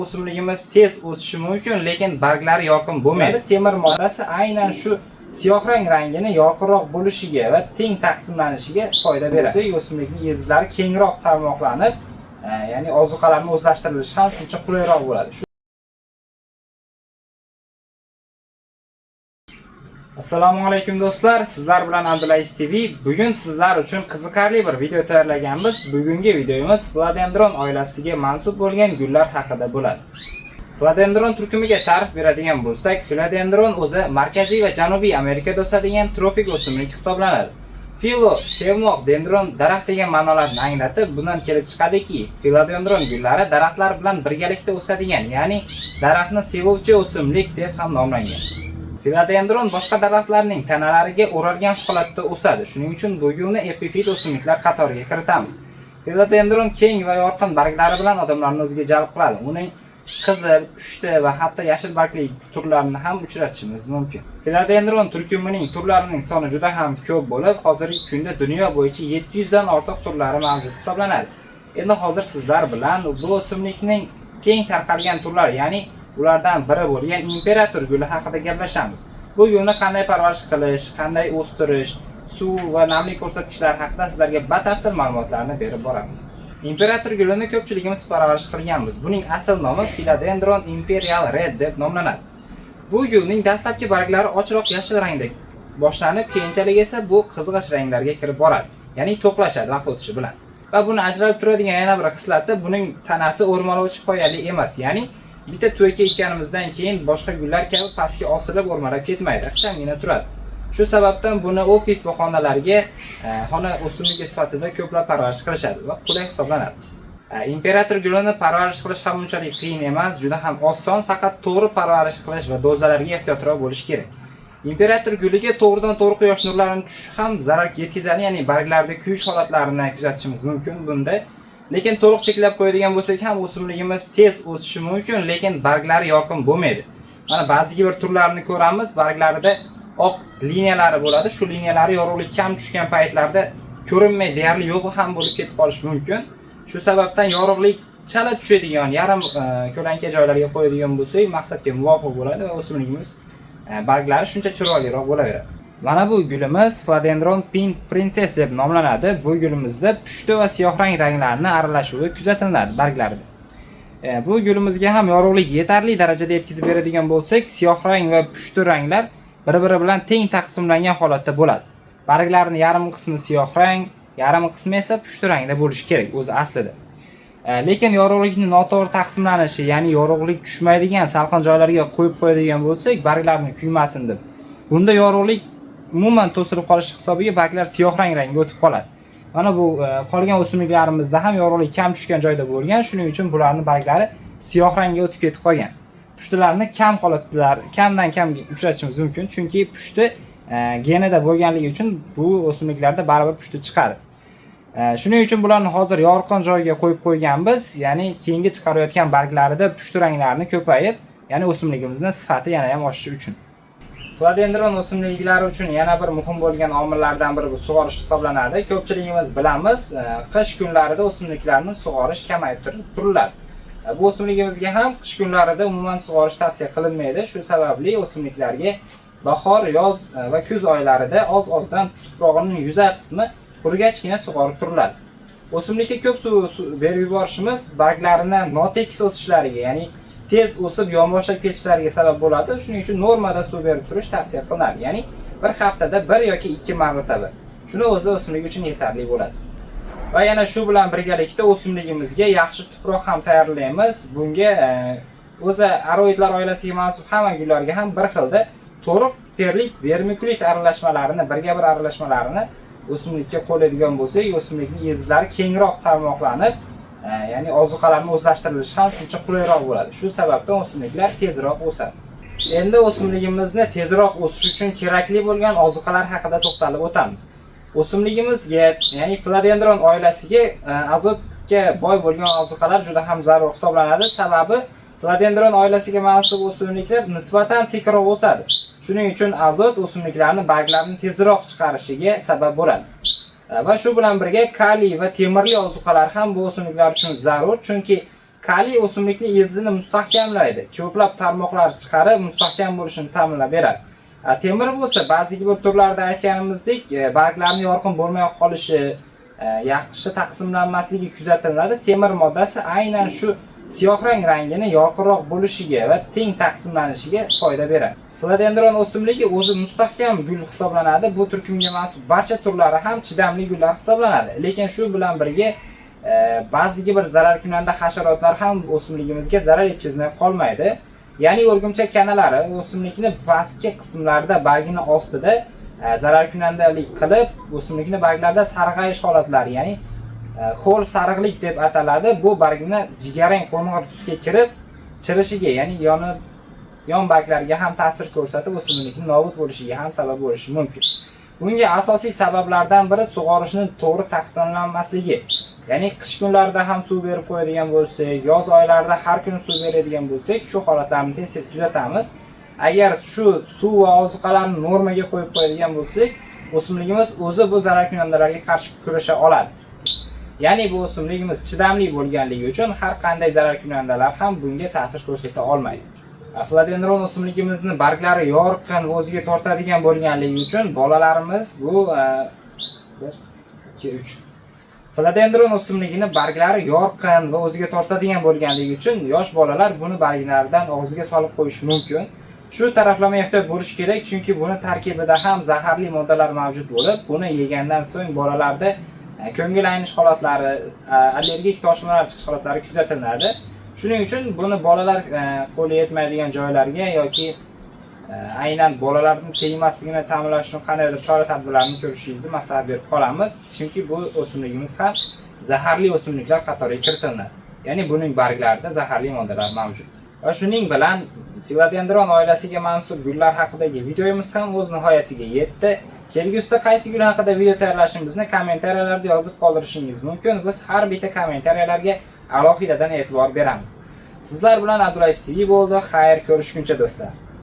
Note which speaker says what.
Speaker 1: O'simligimiz tez o'sishi mumkin, lekin barglari yorqin bo'lmaydi. Temir moddasi aynan shu siyohrang rangini yorqinroq bo'lishiga va teng taqsimlanishiga foyda beradi. O'simlikning ildizlari kengroq tarmoqlanib, ya'ni ozuqalarni o'zlashtirilishi ham shuncha qulayroq bo'ladi. Assalomu alaykum do'stlar, sizlar bilan Abdulaziz TV. Bugun sizlar uchun qiziqarli bir video tayyorlaganmiz. Bugungi videomiz Philodendron oilasiga mansub bo'lgan gullar haqida bo'ladi. Philodendron turkumiga ta'rif beradigan bo'lsak, Philodendron o'zi Markaziy va Janubiy Amerikada o'sadigan tropik o'simlik hisoblanadi. Filo, sevmoq, dendron daraxt degan ma'nolarni anglatib, bundan kelib chiqadiki, Philodendron gullari daraxtlar bilan birgalikda o'sadigan, ya'ni daraxtni sevuvchi o'simlik deb ham nomlangan. Philodendron boshqa daraxtlarning tanalariga o'ralgan holatda o'sadi. Shuning uchun bu gulni epifit o'simliklar qatoriga kiritamiz. Philodendron keng va yorqin barglari bilan odamlarni o'ziga jalb qiladi. Uning qizil, pushti va hatto yashil bargli turlarini ham uchratishimiz mumkin. Philodendron turkumining turlarining soni juda ham ko'p bo'lib, hozirgi kunda dunyo bo'yicha 700 dan ortiq turlari mavjud hisoblanadi. Endi hozir sizlar bilan bu o'simlikning keng tarqalgan turlari, ya'ni ulardan biri bo'lgan imperator guli haqida gaplashamiz. Bu gulni qanday parvarish qilish, qanday o'stirish, suv va namlik ko'rsatkichlari haqida sizlarga batafsil ma'lumotlarni berib boramiz. Imperator gulini ko'pchiligimiz parvarish qilganmiz. Buning asl nomi Philodendron Imperial Red deb nomlanadi. Bu gulning dastlabki barglari ochroq yashil rangda boshlanib, keyinchalik esa bu qizg'ish ranglarga kirib boradi. Ya'ni to'qlashadi vaqt o'tishi bilan. Va buni ajralib turadigan yana bir xislati buning tanasi o'rmalovchi poyali emas, ya'ni bitta to'yga ekkanimizdan keyin boshqa gullar kabi pastga osilib o'rmalab ketmaydi, ixchamgina turadi. Shu sababdan buni ofis va xonalarga xona o'simligi sifatida ko'plab parvarish qilishadi va qulay hisoblanadi. Imperator gulini parvarish qilish ham unchalik qiyin emas, juda ham oson, faqat to'g'ri parvarish qilish va dozalarga ehtiyotroq bo'lish kerak. Imperator guliga to'g'ridan to'g'ri quyosh nurlarini tushishi ham zarar yetkazadi, ya'ni barglarda kuyish holatlarini kuzatishimiz mumkin bunda. Lekin to'liq cheklab qo'yadigan bo'lsak ham o'simligimiz tez o'sishi mumkin, lekin barglari yorqin bo'lmaydi. Mana ba'zi bir turlarini ko'ramiz, barglarida oq liniyalari bo'ladi. Shu liniyalari yorug'lik kam tushgan paytlarda ko'rinmay, deyarli yo'q ham bo'lib ketib qolishi mumkin. Shu sababdan yorug'lik chala tushadigan, yarim ko'lanka joylarga qo'yadigan bo'lsak, maqsadga muvofiq bo'ladi va o'simligimiz barglari shuncha chiroyliroq bo'laveradi. Mana bu gulimiz Philodendron Pink Princess deb nomlanadi. Bu gulimizda pushti va siyohrang ranglarni aralashuvi kuzatiladi barglarida. Bu gulimizga ham yorug'lik yetarli darajada yetkazib beradigan bo'lsak, siyohrang va pushti ranglar bir-biri bilan teng taqsimlangan holatda bo'ladi. Barglarning yarim qismi siyohrang, yarim qismi esa pushti rangda bo'lishi kerak o'zi aslida. Lekin yorug'likni noto'g'ri taqsimlanishi, ya'ni yorug'lik tushmaydigan salqin joylarga qo'yib qo'yadigan bo'lsak, barglarni kuymasin deb. Bunda yorug'lik umuman to'silib qolishi hisobiga barglar siyohrang rangga o'tib qoladi. Mana bu qolgan o'simliklarimizda ham yorug'lik kam tushgan joyda bo'lgan, shuning uchun bularning barglari siyoh rangga o'tib ketib qolgan. Pushtilarni kam holatlar, kamdan kam uchratishimiz mumkin, chunki pushti genida bo'lganligi uchun bu o'simliklarda baribir pushti chiqadi. Shuning uchun bularni hozir yorqin joyga qo'yib qo'yganmiz, ya'ni keyingi chiqarayotgan barglarida pushti ranglarni ko'payib, ya'ni o'simligimizni sifati yana ham oshishi uchun. Philodendron o'simliklari uchun yana bir muhim bo'lgan omillardan biri bu sug'orish hisoblanadi. Ko'pchiligimiz bilamiz, qish kunlarida o'simliklarni sug'orish kamayib turiladi. Bu o'simligimizga ham qish kunlarida umuman sug'orish tavsiya qilinmaydi. Shu sababli o'simliklarga bahor, yoz va kuz oylarida oz-ozdan tuprog'ining yuzay qismi qurigachgina sug'orib turiladi. O'simlikka ko'p suv berib yuborishimiz barglarini notekis o'sishlariga, ya'ni tez o'sib yonboshlab ketishlariga sabab bo'ladi. Shuning uchun normada suv berib turish tavsiya qilinadi. Ya'ni bir haftada bir yoki ikki marotaba. Shuni o'zi o'simlik uchun yetarli bo'ladi. Va yana shu bilan birgalikda o'simligimizga yaxshi tuproq ham tayyorlaymiz. Bunga o'zi aroidlar oilasiga mansub hamma gullarga ham bir xilda torf, perlit, vermikulit aralashmalarini, birga bir aralashmalarini o'simlikka qo'yadigan bo'lsak, o'simlikning ildizlari kengroq tarmoqlanib, ya'ni ozuqalarni o'zlashtirilishi ham shuncha qulayroq bo'ladi. Shu sababdan o'simliklar tezroq o'sadi. Endi o'simligimizni tezroq o'sishi uchun kerakli bo'lgan ozuqalar haqida to'xtalib o'tamiz. O'simligimizga, ya'ni Philodendron oilasiga azotga boy bo'lgan ozuqalar juda ham zarur hisoblanadi. Sababi Philodendron oilasiga mansub o'simliklar nisbatan sekinroq o'sadi. Shuning uchun azot o'simliklarni barglarini tezroq chiqarishiga sabab bo'ladi. Va shu bilan birga kaliy va temirli ozuqalar ham bu o'simliklar uchun zarur, chunki Kaliy o'simlikni ildizini mustahkamlaydi, ko'plab tarmoqlar chiqarib mustahkam bo'lishini ta'minlab beradi. Temir bo'lsa, ba'zi bir turlarda aytganimizdek, barglarning yorqin bo'lmay qolishi, yaxshi taqsimlanmasligi kuzatiladi. Temir moddasi aynan shu siyohrang rangini yorqinroq bo'lishiga va teng taqsimlanishiga foyda beradi. Filodendron o'simligi o'zi mustahkam gul hisoblanadi. Bu turkumga mansub barcha turlari ham chidamli gullar hisoblanadi. Lekin shu bilan birga ba'zi bir zararkunanda hasharotlar ham o'simligimizga zarar yetkazmay qolmaydi. Ya'ni o'rgimchak kanalari o'simlikni pastki qismlarida, bargini ostida zararkunandalik qilib, o'simlikni barglarida sarg'ayish holatlari, ya'ni ho'l sarig'lik deb ataladi. Bu bargni jigarrang qo'ng'ir tusga kirib chirishiga, ya'ni yon barglarga ham ta'sir ko'rsatib, o'simlikning nobud bo'lishiga ham sabab bo'lishi mumkin. Bunga asosiy sabablardan biri sug'orishni to'g'ri taqsimlanmasligi. Ya'ni qish kunlarida ham suv berib qo'yadigan bo'lsak, yoz oylarida har kuni suv beradigan bo'lsak, shu holatlarni tez-tez kuzatamiz. Agar shu suv va ozuqalarni normaga qo'yib qo'yadigan bo'lsak, o'simligimiz o'zi bu zararkunandalarga qarshi kurasha oladi. Ya'ni bu o'simligimiz chidamli bo'lganligi uchun har qanday zararkunandalar ham bunga ta'sir ko'rsata olmaydi. Filodendron o'simligimizni barglari yorqin va o'ziga tortadigan bo'lganligi uchun bolalarimiz bu 1 2 3 Filodendron o'simligini barglari yorqin va o'ziga tortadigan bo'lganligi uchun yosh bolalar buni barglaridan og'ziga solib qo'yishi mumkin. Shu taraflama ehtiyot bo'lish kerak, chunki buni tarkibida ham zaharli moddalar mavjud bo'lib, buni yegandan so'ng bolalarda ko'ngil aynish holatlari, allergik toshmalar chiqish holatlari kuzatiladi. Shuning uchun buni bolalar qo'li yetmaydigan joylarga yoki aynan bolalarning tegmasligini ta'minlash uchun qandaydir chora tadbirlarni ko'rishingizni maslahat berib qolamiz. Chunki bu o'simligimiz ham zaharli o'simliklar qatoriga kiritiladi. Ya'ni buning barglarida zaharli moddalar mavjud. Va shuning bilan filodendron oilasiga mansub gullar haqidagi videomiz ham o'z nihoyasiga yetdi. Kelgusida qaysi gul haqida video tayyorlashimizni kommentariyalarda yozib qoldirishingiz mumkin. Biz har bitta kommentariyalarga alohidadan e'tibor beramiz. Sizlar bilan Abdulaziz TV bo'ldi. Xayr, ko'rishguncha do'stlar.